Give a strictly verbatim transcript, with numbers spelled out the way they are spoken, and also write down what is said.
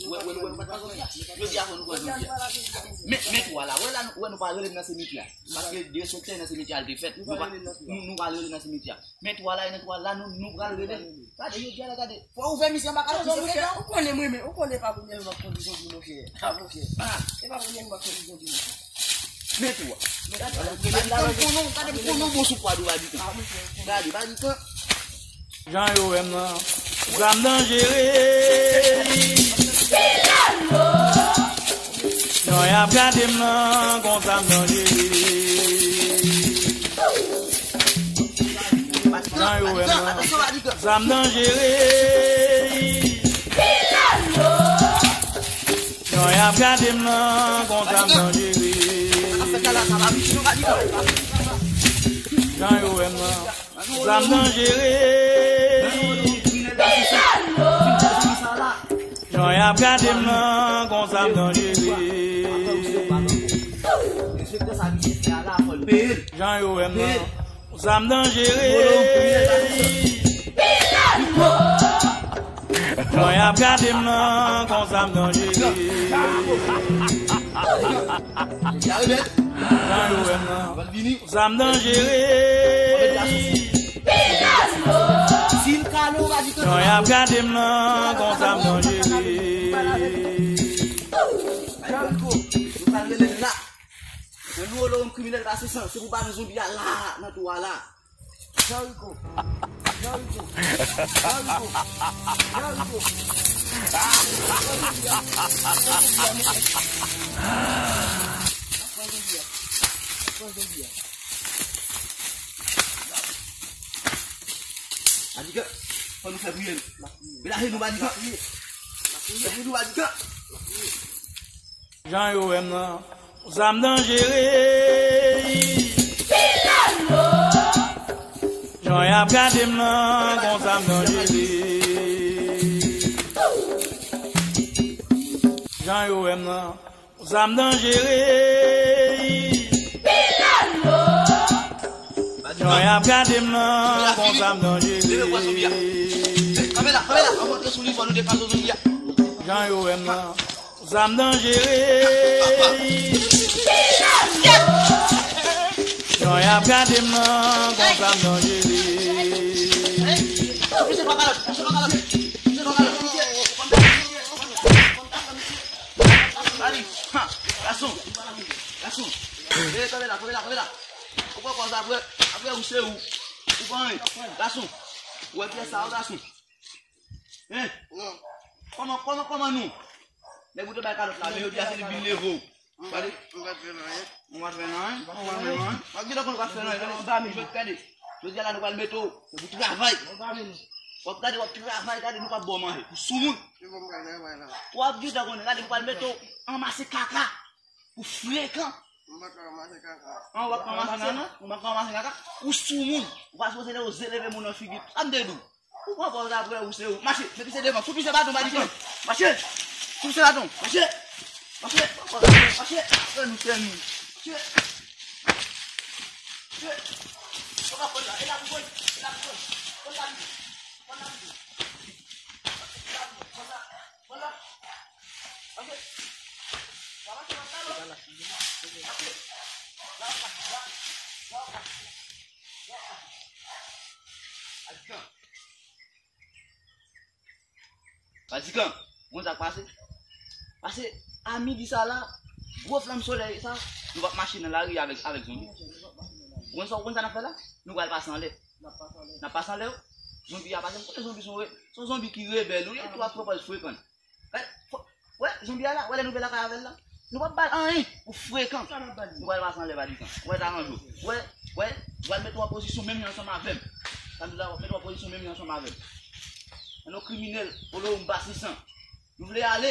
Wè, wè, wè, nou pa t pran zonbi a. Jodi a fò nou pran zonbi a. Men, men twa la, wè la, nou, wè nou pa rele nan simityè. Paske derespektè nan simityè a l te fèt. Nou pa, nou, nou pa rele nan simityè. Men twa la, e nan twa la, nou, nou pral rele. Gade, jodi a la, gade. Fò ouvè misye anba kalòt, misye fè. Ou konnen mwen, men, ou konnen pa premye m ap konnen zonbi, monchè. Ah, monchè. Ah. E pa premye m ap konnen zonbi, monchè. Men twa. Gade, gade, gade, gade, gade, bon sou pwa dou, Badikan. Gade, Badikan. Jan yo wè m nan, zam danjere. Jan y ap gade m nan, gon zam danjere. Jan yo wè m nan, zam danjere. Jan y ap gade m nan, gon zam danjere. Jan yo wè m nan. Zam danjere. Jan y ap gade m nan, gon zam danjere. Jan yo wè m nan, zam danjere. Jan y ap gade m nan, gon zam danjere. Jan yo wè m nan. Zam danjere. Jan y ap gade m nan, gon zam danjere. Jan Rico, nou pral rele l la. Nan nou olo yon kriminèl pase san, se pou ba nou zonbi a la, nan tou a la. Jan Rico. Jan Rico. Jan Rico. Jan Rico. Pran zonbi a. Pran zonbi a. Pran zonbi a. Badikan, fò nou fè priye nou. Melaje nou, Badikan. Melaje nou, Badikan. Jan yo wè m nan, zam danjere. Jan y ap gade m nan, gon zam danjere. Jan yo wè m nan, zam danjere. Jan y ap gade m nan, gon zam danjere. Kanpe la, kanpe la, ann monte sou li, fò nou defann sou zonbi a. Jan yo wè m nan, zam danjere. Jan y ap gade m nan, gon zam danjere. Misye pa kalòt, misye pa kalòt, misye pa kalòt, misye. Gade, ha, gason, gason. E, kanpe la, kanpe la, kanpe la. Ou pran pòz apre, apre ou se ou. Ou pa anyen, gason. Ou wè pyès sa, gason. Hein? Non. Kòman, kòman, kòman nou? Nèg ou te bay kalòt la, men jodi a se li k vin leve w. Gade. Ou pa t fè nan anyen. Ou pa t fè nan anyen. Ou pa t fè nan anyen. W ap gentan konn ou pa t fè nan anyen. Gade, gade. Jodi a la nou pral mete w. Se pou travay. W ap gade, w ap travay, gade, nou p ap ba w manje. Ou soumoun. W ap gentan konnen, gade, nou pral mete w anmase kaka. Ou frekan. M pa ka ranmase kaka. An, w ap ranmase kaka? Ou pa ka ranmase kaka? Ou soumoun. Ou pa sipoze leve, oze leve moun nan figi. Sa m te di w. Ou pran pòz apre ou se ou. Mache, met misye devan. Fout misye baton, Badikan. Mache. Fout misye baton. Mache. Mache. Pran pòz apre. Mache. Apre nou se nou. Mache. Mache. Ou ka pran la. E la pou pran. E la pou pran. Pran la. Pran la. Pran la. Pran la. Pran la. Mache. Badikan. Badikan, ou konn sa k pase? Pase a midi sa la, gwo flanm solèy sa, nou p ap mache nan lari avèk, avèk zonbi. Ou konn sa, ou konn sa n ap fè la? Nou pral pase anlè. N ap pase anlè, wi. Zonbi a pase, m konnen zonbi se yon re-, se yon zonbi ki rebèl, wi, li tou ap pran pòz frekan. Wè, fò, wè, zonbi a la, wè lè nou vin lakay avè l la. Nou p ap ba l anyen, ou frekan. Nou pral pase anlè, Badikan. Wè, ta ranjou. Wè, wè, w al mete w an pozisyon menm jan ansanm avè m. Sa m di la, w al mete w an pozisyon menm jan ansanm avè m. An nou kriminèl, olo m basisan. Nou vle ale.